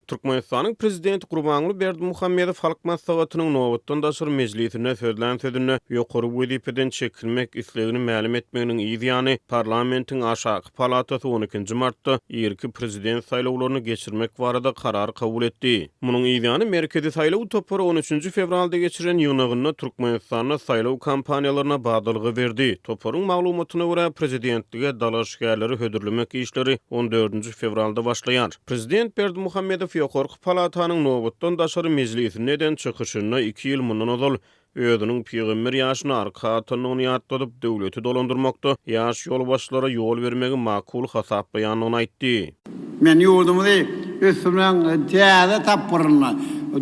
Türkmenistanyň Prezidenti Gurbanguly Berdimuhamedow Halk Maslahatynyň nobatdan daşary mejlisinde sözlän sözünde ýokary wezipeden çekilmek islegini mälim etmeginiň yz ýany, parlamentiň aşaky palatasy on ikinji martda irki prezident saýlawlaryny geçirmek barada karar kabul etdi. Munuň yz ýany, Merkezi saýlaw topary on üçünji fewralda geçiren ýygnagynda Türkmenistanda saýlaw kampaniýalaryna badalga berdi. Toparyň maglumatyna görä, prezidentlige dalaşgärleri hödürlemek işleri on dördünji fewralda başlaýar. Prezident Berdimuhamedow ýokarky palatanyň nobatdan daşary mejlisinde eden çykyşynda iki ýyl mundan ozal özüniň pygamber ýaşyna arka atandygyny ýatladyp, döwleti dolandyrmakda ýaş ýolbaşçylara ýol bermegi makul hasaplaýandygyny aýtdy. Men ýurdumyzy ösdürmegiň täze tapgyrynda,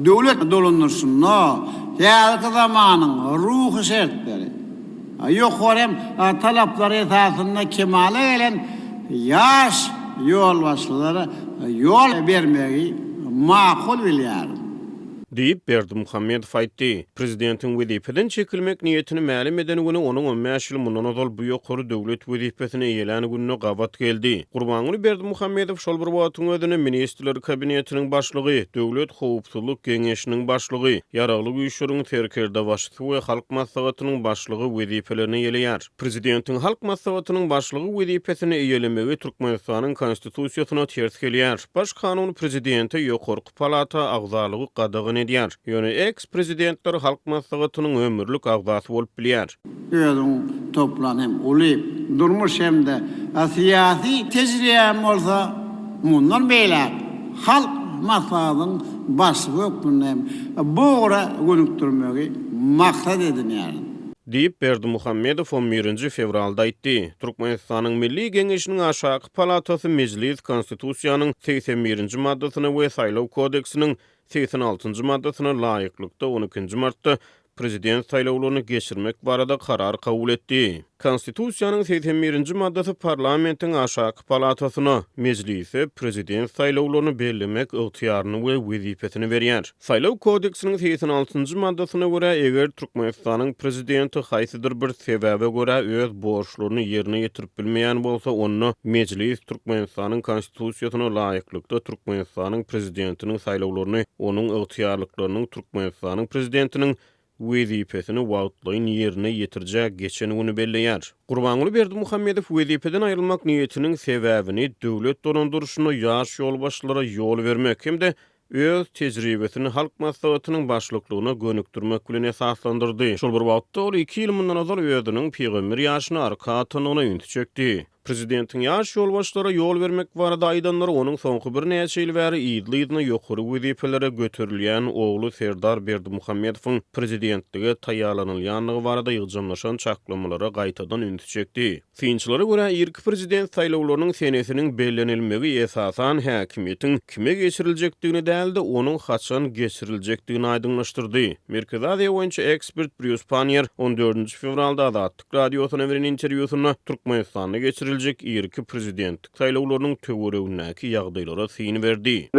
döwlet dolandyryşynda häzirki zamanyň ruhy şertleri, ýokary hem talaplar esasynda kemala gelen ýaş ýolbaşçylara ýol bermegi makul bilýärin. Diýip, Berdimuhamedow aýtdy. Prezidentiň wezipeden çekilmek niýetini mälim eden güni onuň on bäş ýyl mundan ozal bu ýokary döwlet wezipesini eýelän gününe gabat geldi. Gurbanguly Berdimuhamedow şol bir wagtyň özünde Ministrler Kabinetiniň Başlygy, Döwlet howpsuzlyk geňeşiniň başlygy, Ýaragly Güýçleriň Serkerdebaşysy we Halk Maslahatynyň Başlygy wezipelerini eýeleýär. Prezidentiň Halk Maslahatynyň Başlygy wezipesini eýelemegi Türkmenistanyň Konstitusiýasyna ters gelýär. Baş kanun prezidente ýokarky palata agzalygy gadagan edýär. Ýöne eks-prezidentler Halk Maslahatynyň ömürlik agzasy bolup bilýär. Özüň toplan hem uly durmuş hem-de syýasy tejribäm bolsa, mundan beýläk Halk Maslahatynyň Başlygy hökmünde hem bu ugra gönükdirmegi maksat edinýärin. Diýip, Berdimuhamedow on birinji fewralda aýtdy. Türkmenistanyň Milli Geňeşiniň aşaky palatasy Mejlis Konstitusiýanyň 81-nji maddasyna we Saýlaw kodeksiniň 86-njy maddasyna laýyklykda on ikinji martda Prezident saýlawlaryny geçirmek barada karar kabul etdi. Konstitusiýanyň 81-nji maddasy parlamentiň aşaky palatasyna, Mejlise Prezident saýlawlaryny bellemek ygtyýaryny we wezipesini berýär. Saýlaw kodeksiniň 86-njy maddasyna görä, eger Türkmenistanyň Prezidenti haýsydyr bir sebäbe görä öz borçlaryny ýerine ýetirip bilmeýän bolsa, onda Mejlis Türkmenistanyň Konstitusiýasyna laýyklykda Türkmenistanyň Prezidentiniň saýlawlaryny onuň ygtyýarlyklarynyň Türkmenistanyň Prezidentiniň wezipesini wagtlaýyn ýerine ýetirijä geçen güni belleýär. Gurbanguly Berdimuhamedow wezipeden aýrylmak niýetiniň sebäbini döwlet dolandyryşynda ýaş ýolbaşçylara ýol bermek hem-de öz tejribesini Halk Maslahatynyň başlyklygyna gönükdirmek bilen esaslandyrdy. Şol bir wagtda, ol iki ýyl mundan ozal özüniň pygamber ýaşyna arka atandygyna ünsi çekdi. Prezidentiň ýaş ýolbaşçylara ýol bermek barada aýdanlary onuň soňky birnäçe ýyl bäri yzly-yzyna ýokary wezipelere göterilýän ogly Serdar Berdimuhamedowyň prezidentlige taýýarlanylýandygy barada ýygjamlaşan çaklamalara gaýtadan ünsi çekdi. Synçylara görä, irki prezident saýlawlarynyň senesiniň bellenilmegi esasan häkimiýetiň kime geçiriljekdigini däl-de, onuň haçan geçiriljekdigini aýdyňlaşdyrdy. Merkezi Aziýa boýunça ekspert Brýus Panniýer on dördünji fewralda Azatlyk Radiosyna beren interwýusynda Türkmenistanda geçiriljek irki prezidentlik saýlawlarynyň töweregindäki ýagdaýlara syn berdi.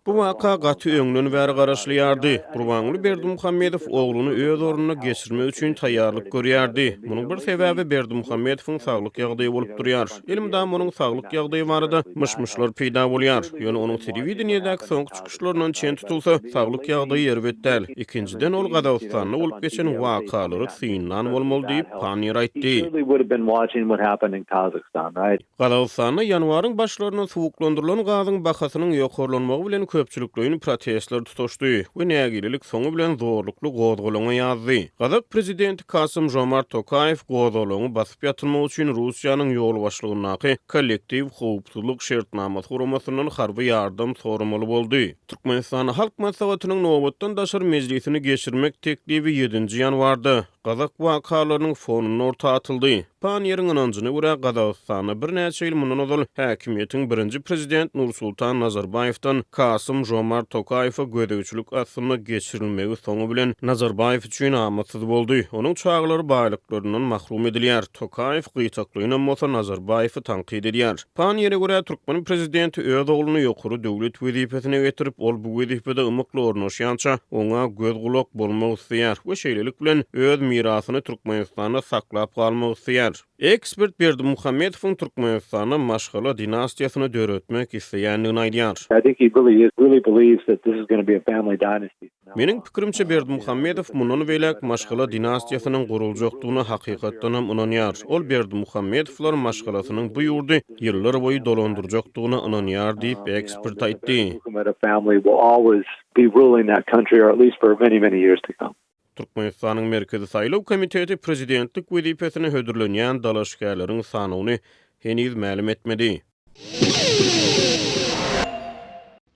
Bu waka gaty öňden bäri garaşylýardy. Gurbanguly Berdimuhamedow ogluny öz ornuna geçirmek üçin taýýarlyk görýärdi. Munuň bir sebäbi Berdimuhamedowyň saglyk ýagdaýy bolup durýar. Elmydama onuň saglyk ýagdaýy barada myş-myşlar peýda bolýar. Ýöne onuň telewideniýedäki soňky çykyşlaryndan çen tutulsa, saglyk ýagdaýy erbet däl. Ikinjiden, ol Gazagystanda bolup geçen wakalary synlan bolmaly diýip, Panniýer aýtdy. Gazagystanda ýanwaryň başlarynda suwuklandyrylan gazyň bahasynyň ýokarlanmagy bilen köpçülikleýin protestler tutaşdy we nägilelik soňy bilen zorlukly gozgalaňa ýazdy. Gazak prezidenti Kasym-Žomart Tokaýew gozgalaňy basyp ýatyrmak üçin Russiýanyň ýolbaşçylygyndaky Kollektiw howpsuzlyk şertnamasy guramasyndan harby ýardam soramaly boldy. Türkmenistanda Halk Maslahatynyň nobatdan daşary mejlisini geçirmek teklibi ýedinji ýanwarda, Gazak wakalarynyň fonunda orta atyldy. Panniýeriň ynanjyna görä, Gazagystanda birnäçe ýyl mundan ozal häkimiýetiň birinji prezident Nursultan Nazarbaýewden Kasym-Žomart Tokaýewe gözegçilik astynda geçirilmegi soňy bilen Nazarbaýew üçin amatsyz boldy. Onuň çagalary baýlyklaryndan mahrum edilýär. Tokaýew gytaklaýynam bolsa Nazarbaýewi tankyt edýär. Panniýere görä, türkmen prezidenti öz ogluny ýokary döwlet wezipesine getirip, ol bu wezipede ymykly ornaşýança, oňa göz-gulak bolmak isleýär we şeýlelik bilen, öz mirasyny Türkmenistanda saklap galmak isleýär. diýýär. Ekspert Berdimuhamedowyň Türkmenistanda maşgala dinastiýasyny döretmek isleýändigini aýdýar. Meniň pikirimçe, Berdimuhamedow mundan beýläk maşgala dinastiýasynyň guruljakdygyna hakykatdanam ynanýar. Ol Berdimuhamedowlar maşgalasynyň bu ýurdy ýyllar boýy dolandyrjakdygyna ynanýar diýip, ekspert aýtdy. Türkmenistanyň Merkezi saýlaw komiteti prezidentlik wezipesine hödürlenýän dalaşgärleriň sanawyny heniz mälim etmedi.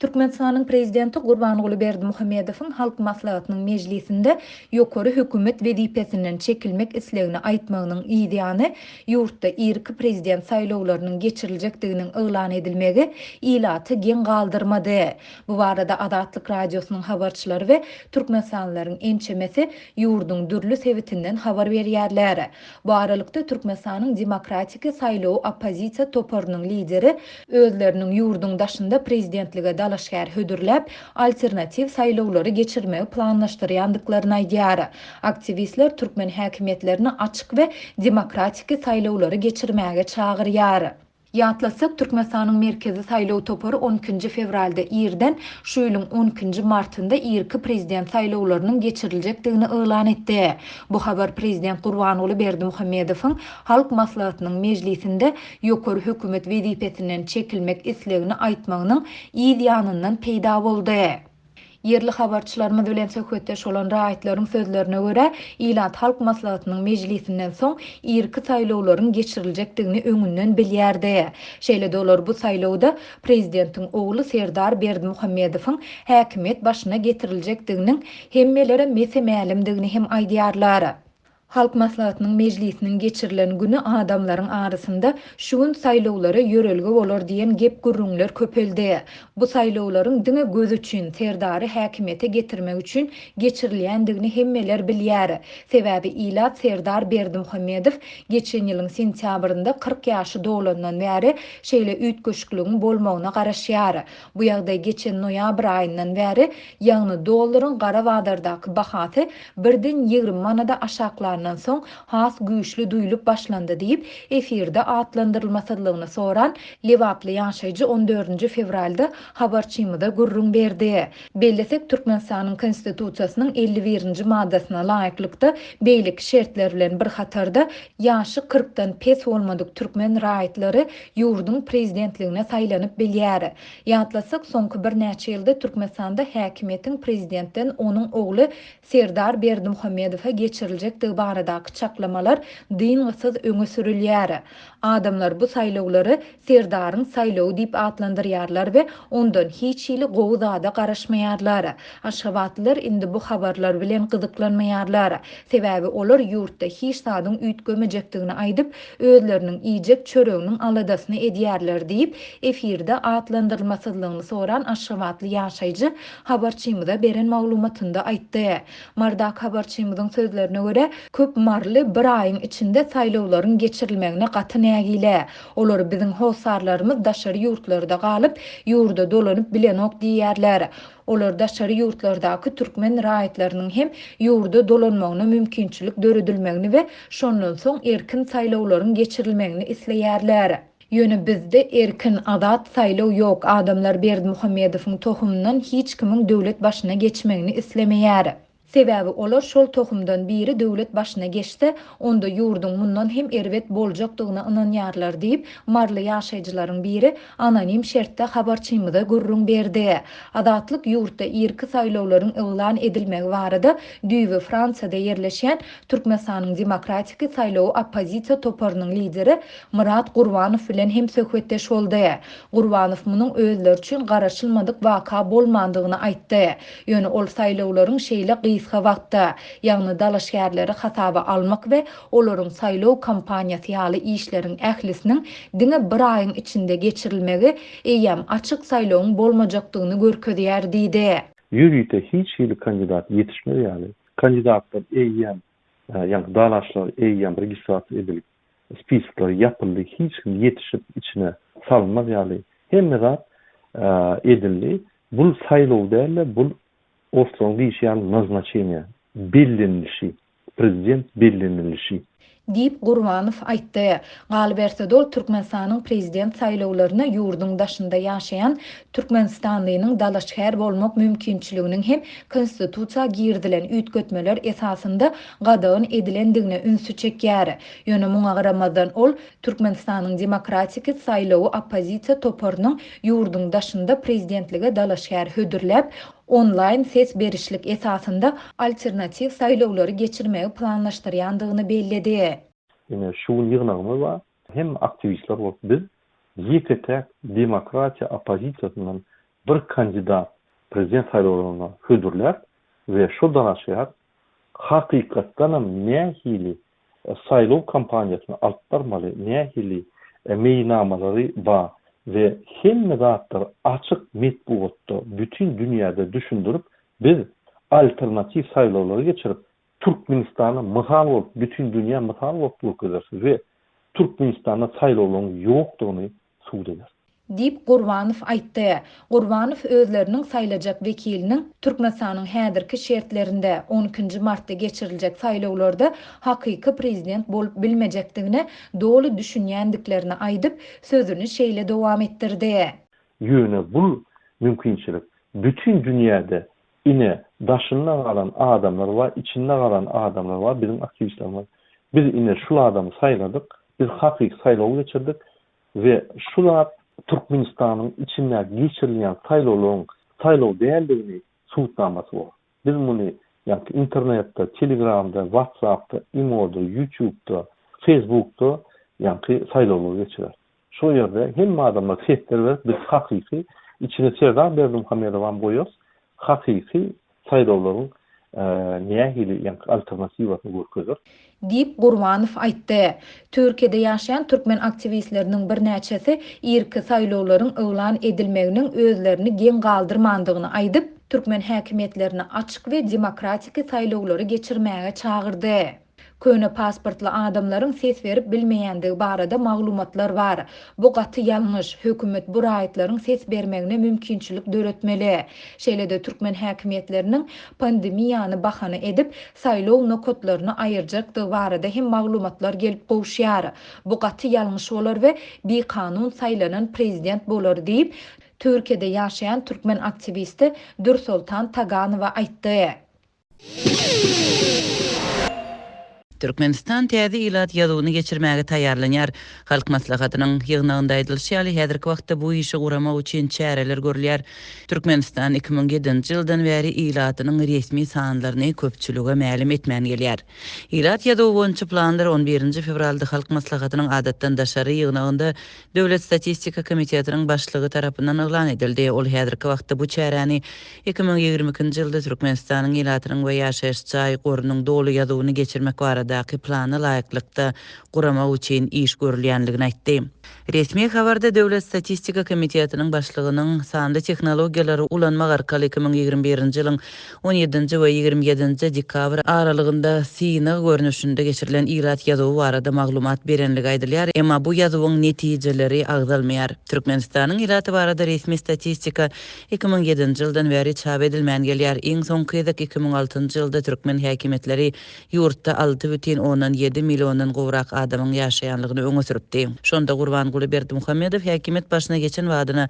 Türkmenistanyň Prezidenti Gurbanguly Berdimuhamedowyň Halk Maslahatynyň mejlisinde ýokary hökümet wezipesinden çekilmek islegini aýtmagynyň yz ýany, ýurtda irki prezident saýlawlarynyň geçiriljekdiginiň yglan edilmegi ilaty geň galdyrmady. Bu barada Azatlyk Radiosynyň habarçylary we türkmenistanlylaryň ençemesi ýurduň dürli sebitinden habar berýärler. Bu aralykda, Türkmenistanyň Demokratiki saýlawy oppozisiýa toparynyň lideri özleriniň ýurduň daşynda prezidentlige dalaşgär hödürläp, alternatiw saýlawlary geçirmegi planlaşdyrýandyklaryny aýdýar. Aktiwistler türkmen häkimiýetlerini açyk we demokratiki saýlawlary geçirmäge çagyrýar. Ýatlatsak, Türkmenistanyň Merkezi saýlaw topary on ikinji fewralda irden, şu ýylyň on ikinji martynda irki prezident saýlawlarynyň geçiriljekdigini yglan etdi. Bu habar prezident Gurbanguly Berdimuhamedowyň Halk Maslahatynyň mejlisinde ýokary hökümet wezipesinden çekilmek islegini aýtmagynyň yz ýanyndan peýda boldy. Ýerli habarçylarymyz bilen söhbetdeş bolan raýatlaryň sözlerine görä, ilat Halk Maslahatynyň mejlisinden soň irki saýlawlaryň geçiriljekdigini öňünden bilýärdi. Şeýle-de olar bu saýlawda prezidentiň ogly Serdar Berdimuhamedowyň häkimiýet başyna getiriljekdiginiň hemmelere mese-mälimdigini hem aýdýarlar. Halk Maslahatynyň mejlisiniň geçirilen güni adamlaryň arasynda şu gün saýlawlara ýörelge bolar diýen gep-gürrüňler köpeldi. Bu saýlawlaryň diňe göz üçin, Serdary häkimiýete getirmek üçin geçirilýändigini hemmeler bilýär. Sebäbi ilat Serdar Berdimuhamedow geçen ýylyň sentýabrynda 40 ýaşy dolandan bäri şeýle üýtgeşikligiň bolmagyna garaşýar. Bu ýagdaý geçen noýabr aýyndan bäri, ýagny dollaryň gara bazardaky bahasy birden 20 manada aşaklandan soň has güýçli duýlup başlandy diýip, efirde atlandyrylmasyzlygyny soran lebaply ýaşaýjy on dördünji fewralda habarçymyza gürrüň berdi. Bellesek, Türkmenistanyň Konstitusiýasynyň 51-nji maddasyna laýyklykda, beýleki şertler bilen bir hatarda, ýaşy kyrkdan pes bolmadyk türkmen raýatlary ýurduň prezidentligine saýlanyp bilýär. Ýatlasak, soňky birnäçe ýylda Türkmenistanda häkimiýetiň prezidentden onuň ogly Serdar Berdimuhamedowa geçiriljekdigi baradaky çaklamalar dyngysyz öňe sürülýär. Adamlar bu saýlawlary Serdaryň saýlawy diýip atlandyrýarlar we ondan hiç hili gowy zada garaşmaýarlar. Aşgabatlylar indi bu habarlar bilen gyzyklanmaýarlar. Sebäbi olar ýurtda hiç zadyň üýtgemejekdigini aýdyp, özleriniň iýjek çöreginiň aladasyny edýärler diýip, efirde atlandyrylmasyzlygyny soran aşgabatly ýaşaýjy habarçymyza beren maglumatynda aýtdy. Marydaky habarçymyzyň sözlerine görä, köp maryly bir aýyň içinde saýlawlaryň geçirilmegine gaty nägile. Olar biziň hossarlarymyz daşary ýurtlarda galyp, ýurda dolanyp bilenok diýýärler. Olar daşary ýurtlardaky türkmen raýatlarynyň hem ýurda dolanmagyna mümkinçilik döredilmegini we şondan soň erkin saýlawlaryň geçirilmegini isleýärler. Ýöne bizde erkin, azat saýlaw ýok, adamlar Berdimuhamedowyň tohumyndan hiç kimiň döwlet başyna geçmegini islemeýär. Sebäbi olar şol tohumdan biri döwlet başyna geçse, onda ýurduň mundan hem erbet boljakdygyna ynanýarlar diýip, maryly ýaşaýjylaryň biri anonim şertde habarçymyza gürrüň berdi. Azatlyk ýurtda irki saýlawlaryň yglan edilmegi barada düýbi Fransiýada ýerleşýän Türkmenistanyň Demokratiki saýlawy oppozisiýa toparynyň lideri Myrat Gurbanow bilen hem söhbetdeş boldy. Gurbanow munuň özleri üçin garaşylmadyk waka bolmandygyny aýtdy. Ýöne ol saýlawlaryň şeýle gysga wagtda, ýagny dalaşgärleri hasaba almak we olaryň saýlaw kampaniýasy ýaly işleriň ählisiniň diňe bir aýyň içinde geçirilmegi eýýäm açyk saýlawyň bolmajakdygyny görkezýär diýdi. Ýörite hiç hili kandidat ýetişmez ýaly, kandidatlar eýýäm, ýagny dalaşlar eýýäm registrasiýa edilip, spiskler ýapyldy, hiç kim ýetişip içine salynmaz ýaly hemme zat edildi. Bul saýlaw däl-de, bul orslaryň diýşi ýaly naznaçeniýe, bellenilişi, prezident bellenilişi. Diýip, Gurbanow aýtdy. Galyberse-de, ol Türkmenistanyň prezident saýlawlaryna ýurduň daşynda ýaşaýan türkmenistanlynyň dalaşgär bolmak mümkinçiliginiň hem Konstitusiýa girizilen üýtgetmeler esasynda gadagan edilendigine ünsi çekýär. Ýöne muňa garamazdan, ol Türkmenistanyň Demokratiki saýlawy oppozisiýa toparynyň ýurduň daşynda prezidentlige dalaşgär hödürläp, onlaýn ses berişlik esasynda alternatiw saýlawlary geçirmegi planlaşdyrýandygyny belledi. Ine, şu gün ýygnagymyz bar. Hemme aktiwistler bolup biz ýeke-täk demokratiýa oppozisiýasyndan bir kandidat prezident saýlawlaryna hödürläp we şo dalaşgär hakykatdanam nähili saýlaw kampaniýasyny alyp barmaly, nähili meýilnamalary bar we hemme zatlary açyk metbugatda bütin dünýäde düşündirip biz alternatiw saýlawlary geçirip Türkmenistana mysal bolup bütin dünýä mysal bolup görkezeris we Türkmenistanda saýlawlaryň ýokdugyny subut ederis. Diýip, Gurbanow aýtdy. Gurbanow özleriniň saýlajak wekiliniň Türkmenistanyň häzirki şertlerinde, on ikinji martda geçiriljek saýlawlarda hakyky prezident bolup bilmejekdigine doly düşünýändiklerini aýdyp, sözüni şeýle dowam etdirdi. Ýöne bul mümkinçilik bütin dünýäde ine daşynda galan adamlar bar, içinde galan adamlar bar, biziň aktiwistlerimiz. Biz ine şul adamy saýladyk, biz hakyky saýlaw geçirdik, We şu zat Türkmenistanyň içindäki geçirilýän saýlawlaryň saýlaw däldigini subutnamasy bor. Biz muny ýaňky internetde, telegramda, whatsapda, imoda, ýutubda, feýsbukda ýaňky saýlawlary geçireris. Şo ýerde hemme adamlar sesler berip biz hakyky içine Serdar Berdimuhamedowam goýarys, hakyky saýlawlaryň nähili ýaňky alternatiwasyny görkezer. Diýip, Gurbanow aýtdy. Türkiýede ýaşaýan türkmen aktiwistleriniň birnäçesi irki saýlawlaryň yglan edilmeginiň özlerini geň galdyrmandygyny aýdyp, türkmen häkimiýetlerini açyk we demokratiki saýlawlary geçirmäge çagyrdy. Köne pasportly adamlaryň ses berip bilmeýändigi barada maglumatlar bar. Bu gaty ýalňyş. Hökümet bu raýatlaryň ses bermegine mümkinçilik döretmeli. Şeýle-de türkmen häkimiýetleriniň pandemiýany bahana edip, saýlaw nokatlaryny aýyrjakdygy barada hem maglumatlar gelip gowuşýar. Bu gaty ýalňyş bolar we bikanun saýlanan prezident bolar diýip, Türkiýede ýaşaýan türkmen aktiwisti Dürsoltan Taganowa aýtdy. Türkmenistan täze ilat ýazuwyny geçirmäge taýýarlanýar. Halk Maslahatynyň ýygnagynda aýdylyşy ýaly, häzirki wagtda bu işi guramak üçin çäreler görülýär. Türkmenistan 2007-nji ýyldan bäri ilatynyň resmi sanlaryny köpçülige mälim etmän gelýär. Ilat ýazuwy boýunça planlar on birinji fewralda Halk Maslahatynyň adatdan daşary ýygnagynda Döwlet statistika komitetiniň başlygy tarapyndan yglan edildi. Ol häzirki wagtda bu çäräni 2022-nji ýylda Türkmenistanyň ilatynyň we ýaşaýyş jaý gorunyň doly ýazuwyny geçirmek baradaky plana laýyklykda guramak üçin iş görülýändigini aýtdy. Resmi habarda Döwlet statistika komitetiniň başlygynyň sanly tehnologiýalary ulanmak arkaly 2021-nji ýylyň on ýedinji we 27-nji dekabr aralygynda synag görnüşinde geçirilen ilat ýazuwy barada maglumat berenligi aýdylýar, emma bu ýazuwyň netijeleri agzalmaýar. Türkmenistanyň ilaty barada resmi statistika 2007-nji ýyldan bäri çap edilmän gelýär. Iň soňky gezek 2006-njy ýylda türkmen häkimiýetleri ýurtda 6,7 milliondan gowrak adamyň ýaşaýanlygyny öňe sürüpdi. Şonda Gurbanguly Berdimuhamedow häkimiýet başyna geçen badyna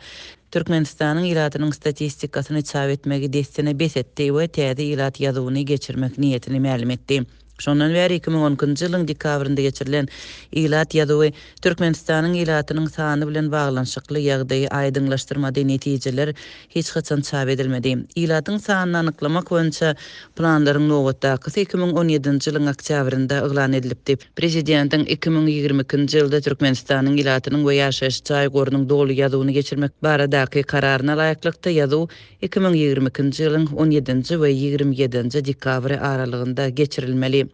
Türkmenistanyň ilatynyň statistikasyny çap etmegi dessine bes etdi we täze ilat ýazuwyny geçirmek niýetini mälim etdi. Şondan bäri 2012-nji ýylyň dekabrynda geçirilen ilat ýazuwy Türkmenistanyň ilatynyň sany bilen baglanyşykly ýagdaýy aýdyňlaşdyrmady, netijeler hiç haçan çap edilmedi. Ilatyň sanyny anyklamak boýunça planlaryň nobatdakysy 2017-nji ýylyň oktýabrynda yglan edilipdi. Prezidentiň 2022-nji ýylda Türkmenistanyň ilatynyň we ýaşaýyş jaý gorunyň doly ýazuwyny geçirmek baradaky Kararyna laýyklykda, ýazuw 2022-nji ýylyň on ýedinji we 27-nji dekabry aralygynda geçirilmeli.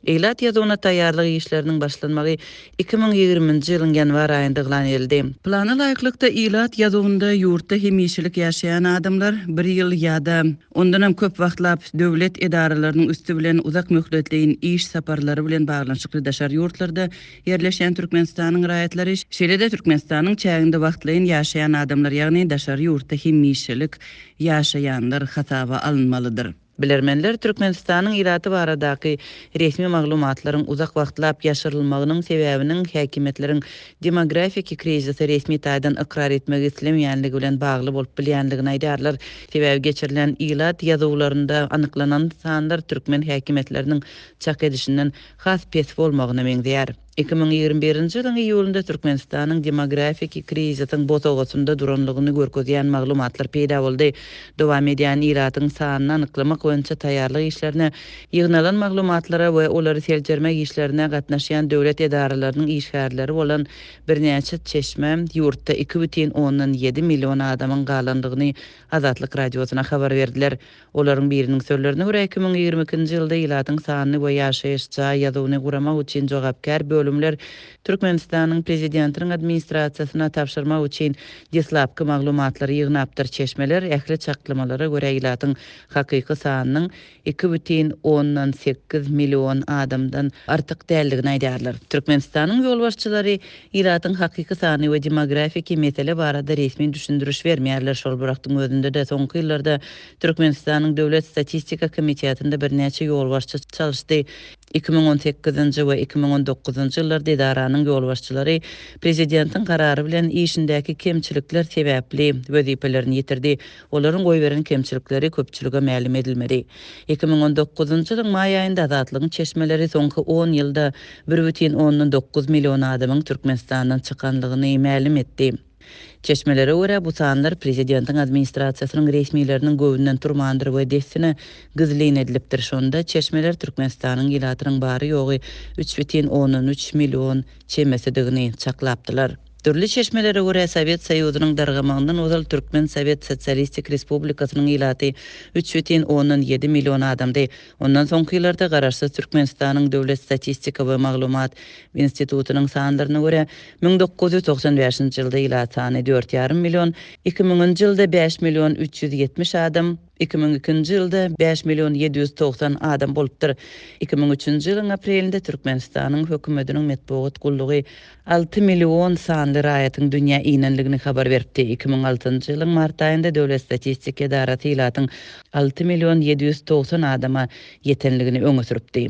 Ilat ýazuwyna taýýarlyk işleriniň başlanmagy 2020-nji ýylyň ýanwar aýynda yglan edildi. Plana laýyklykda, ilat ýazuwynda ýurtda hemişelik ýaşaýan adamlar bir ýyl ýa-da ondanam köp wagtlap döwlet edaralarynyň üsti bilen uzak möhletleýin iş saparlary bilen baglanyşykly daşary ýurtlarda ýerleşýän Türkmenistanyň raýatlary, şeýle-de Türkmenistanyň çäginde wagtlaýyn ýaşaýan adamlar, ýagny daşary ýurtda hemişelik ýaşaýanlar hasaba alynmalydyr. Bilermenler Türkmenistanyň ilaty baradaky resmi maglumatlaryň uzak wagtlap ýaşyrylmagynyň sebäbiniň häkimiýetleriň demografiki krizisi resmi taýdan ykrar etmegi islemeýänligi bilen bagly bolup bilýänligini aýdýarlar. Sebäbi geçirilen ilat ýazuwlarynda anyklanan sanlar türkmen häkimiýetleriniň çak edişinden has pes bolmagyna meňzeýär. 2021-nji ýylyň iýulynda Türkmenistanyň demografiki krizisiň bosagasynda duranlygyny görkezýän maglumatlar peýda boldy. Dowam edýän ilatyň sanyny anyklamak boýunça taýýarlyk işlerine, ýygnalan maglumatlara we olary seljermek işlerine gatnaşýan döwlet edaralarynyň işgärleri bolan birnäçe çeşme ýurtda 2,7 million adamyň galandygyny Azatlyk Radiosyna habar berdiler. Olaryň biriniň sözlerine görä, 2022-nji ýylda ilatyň sanyny we ýaşaýyş jaý ýazuwyny guramak üçin jogapkär bölümler Türkmenistanyň Prezidentiniň administrasiýasyna tabşyrmak üçin deslapky maglumatlary ýygnapdyr. Çeşmeler ähli çaklamalara görä ilatyň hakyky sanynyň 2,8 million adamdan artyk däldigini aýdýarlar. Türkmenistanyň ýolbaşçylary ilatyň hakyky sany we demografiki mesele barada resmi düşündiriş bermeýärler. Şol bir wagtyň özünde-de, soňky ýyllarda Türkmenistanyň Döwlet statistika komitetinde birnäçe ýolbaşçy çalyşdy. 2018-nji we 2019-njy ýyllarda edaranyň ýolbaşçylary prezidentiň karary bilen işindäki kemçilikler sebäpli wezipelerini ýitirdi. Olaryň goýberen kemçilikleri köpçülige mälim edilmedi. 2019-njy ýylyň maý aýynda Azatlygyň çeşmeleri soňky on ýylda 1,9 million adamyň Türkmenistandan çykanlygyny mälim etdi. Çeşmelere görä, bu sanlar prezidentiň administrasiýasynyň resmileriniň göwnünden turmandyr we dessine gizlin edilipdir. Şonda çeşmeler Türkmenistanyň ilatynyň bary-ýogy 3,3 million çemesidigini çaklapdylar. Dürli çeşmelere görä, Sowet Soýuzynyň dargamagyndan ozal Türkmen Sowet Sosialistik Respublikasynyň ilaty 3,7 million adamdy. Ondan soňky ýyllarda Garaşsyz Türkmenistanyň Döwlet statistika we maglumat institutynyň sanlaryna görä, 1995-nji ýylda ilat sany dört ýarym million, iki müňünji ýylda bäş million 370 adam, 2002-nji ýylda bäş million 790 adam bolupdyr. 2003-nji ýylyň aprelinde Türkmenistanyň Hökümetiniň metbugat gullugy alty million sanly raýatyň dünýä inenligini habar beripdi. 2006-njy ýylyň mart aýynda Döwlet statistika edarasy ilatyň alty million 790 adama ýetenligini öňe sürüpdi.